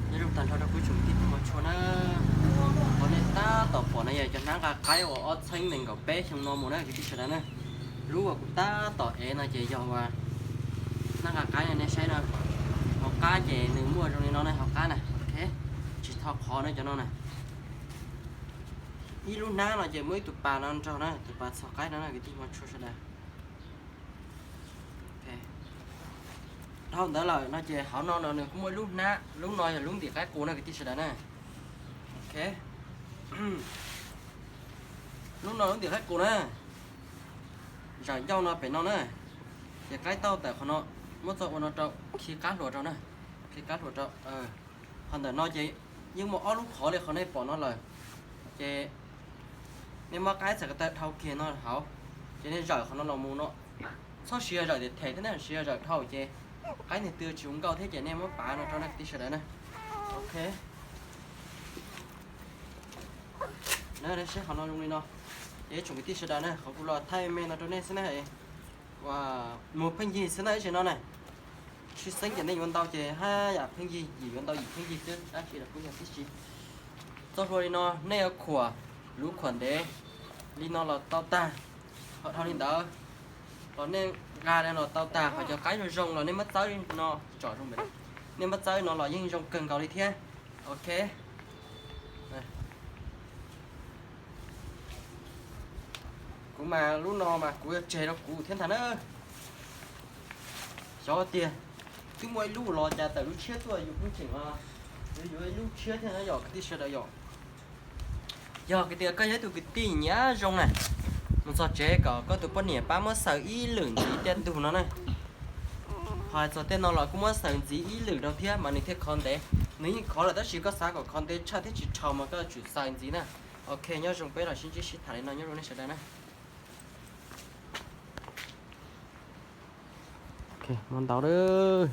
Nyob zoo tag nrho rau kuv tsoom tij tub mos tshua na. Qhov nej tab tom pom no yog cov hnab nqa qaib uas ob txhiab nees nkaum peb xyoo no mus na kwv tij sawv daws na. Lub uas kuv tab tom ev no ces yog uas hnab nqa qaib no nej saib no. Hauv qab ces nws muaj zoo li no na, hauv qab na, ok. Tsis tho qhov na cov no na. Ib lub hnab no ces muaj ib tug pas no nrog na, tus pas txhos qaib no na kwv tij mos tshua sawv daws. Dhau ntawd lawm no ces hauv no no nws kuj muaj ib lub hnab, lub no yog lub ntim qaib qus na kwv tij sawv daws na. Ok, lub no lub ntim qaib qus na. Zaum ncauj no pem no na, ces qaib tauj tawm qhov no, muab txo ua no rau, khi qab hluas rau na, khi qab hluas rau. Qhov ntawm no ces yeej muaj ob lub qhov li qhov nej pom no lawm. Ces nej muab qaib txhais ko taw dhau kiag no hauv, ces nej zawm qhov no los mus no. Txhob siv zawm tias them thiab nej siv zawm dhau ces qaib nws tw tsis zoo nkauj thiab ces nej muab pav no rau nej kwv tij sawv daws na. Ok, nej saib qhov no zoo li no. Ces ib tsoom kwv tij sawv daws na, qhov kuv los thaij me no rau nej xwb na. Mus pheej yig xwb na ib tse no na. Tshwj xeeb ces nej yuav ntau ces haj yam pheej yig, yim yuav ntau yim pheej yig xwb, dab tsi los kuj yog tib si. Txoj hlua li no nej yuav khuam luv khuam ntev li no los tau tag. Ho dhau li ntawd los nej nqa los tau tag, ho cov qaib zoo zoo los nej muab txawb li no tsom zoo pem, nej muab txawb li no los yeej zoo kawg nkaus li thiab. Ok, kuv mas lub no mas kuv yuav tseg rau kuv thiab ntag na. Xyov tiag, twb muaj ib lub los cas tawm lub tshiab tuaj yus pheej tseem yuav ib lub tshiab thiab yom kwv tij sawv daws yom. Yog hais tias koj yog ib tug kwv tij nyiam zoo na, mus txog tsev kom koj tus poj niam pab muab xaws ib lwm ntxiv tej ntug no na. Ho hais txog tej no los kuj muab xaws ntxiv ib lwm rau thiab mas nws thiaj khov ntev. Nws yeej khov lawm tab sis koj xav kom khov ntev tshaj thiab tsis dhau mas koj tsum xaws ntxiv na. Ok, nyob zoo peb los sib ntsib sib tham li no, nyob zoo nej sawv daws na. Ok, muab ntau lawm.